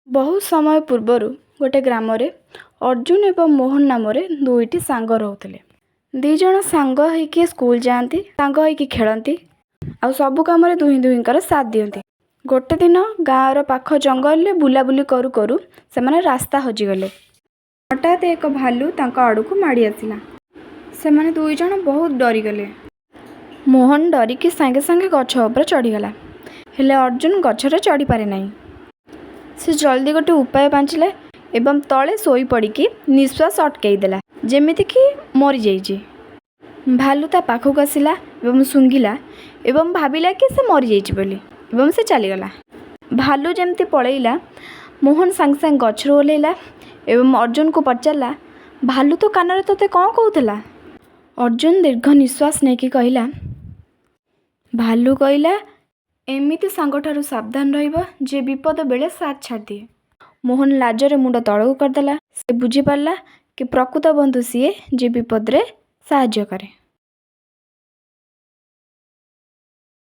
ବହୁତ ସମୟ ପୂର୍ବରୁ ଗୋଟେ ଗ୍ରାମରେ ଅର୍ଜୁନ ଏବଂ ମୋହନ ନାମରେ ଦୁଇଟି ସାଙ୍ଗ ରହୁଥିଲେ। ଦୁଇ ଜଣ ସାଙ୍ଗ ହେଇକି ସ୍କୁଲ ଯାଆନ୍ତି, ସାଙ୍ଗ ହେଇକି ଖେଳନ୍ତି ଆଉ ସବୁ କାମରେ ଦୁହିଁ ଦୁହିଁଙ୍କର ସାଥ ଦିଅନ୍ତି। ଗୋଟେ ଦିନ ଗାଁର ପାଖ ଜଙ୍ଗଲରେ ବୁଲାବୁଲି କରୁ କରୁ ସେମାନେ ରାସ୍ତା ହଜିଗଲେ। ହଠାତ୍ ଏକ ଭାଲୁ ତାଙ୍କ ଆଡ଼କୁ ମାଡ଼ି ଆସିଲା। ସେମାନେ ଦୁଇ ଜଣ ବହୁତ ଡରିଗଲେ। ମୋହନ ଡରିକି ସାଙ୍ଗେ ସାଙ୍ଗେ ଗଛ ଉପରେ ଚଢ଼ିଗଲା, ହେଲେ ଅର୍ଜୁନ ଗଛରେ ଚଢ଼ିପାରେ ନାହିଁ। ସେ ଜଲ୍ଦି ଗୋଟେ ଉପାୟ ପାଞ୍ଚିଲା ଏବଂ ତଳେ ଶୋଇପଡ଼ିକି ନିଶ୍ୱାସ ଅଟକେଇ ଦେଲା, ଯେମିତିକି ମରିଯାଇଛି। ଭାଲୁ ତା ପାଖକୁ ଆସିଲା ଏବଂ ଶୁଙ୍ଘିଲା ଏବଂ ଭାବିଲା କି ସେ ମରିଯାଇଛି ବୋଲି ଏବଂ ସେ ଚାଲିଗଲା। ଭାଲୁ ଯେମିତି ପଳେଇଲା, ମୋହନ ସାଙ୍ଗେ ସାଙ୍ଗେ ଗଛରୁ ଓହ୍ଲେଇଲା ଏବଂ ଅର୍ଜୁନକୁ ପଚାରିଲା, ଭାଲୁ ତୋ କାନରେ ତୋତେ କ'ଣ କହୁଥିଲା? ଅର୍ଜୁନ ଦୀର୍ଘ ନିଶ୍ୱାସ ନେଇକି କହିଲା, ଭାଲୁ କହିଲା ଏମିତି ସାଙ୍ଗଠାରୁ ସାବଧାନ ରହିବ ଯେ ବିପଦ ବେଳେ ସାଥ ଛାଡ଼ିଦିଏ। ମୋହନ ଲାଜରେ ମୁଣ୍ଡ ତଳକୁ କରିଦେଲା। ସେ ବୁଝିପାରିଲା କି ପ୍ରକୃତ ବନ୍ଧୁ ସିଏ, ଯିଏ ବିପଦରେ ସାହାଯ୍ୟ କରେ।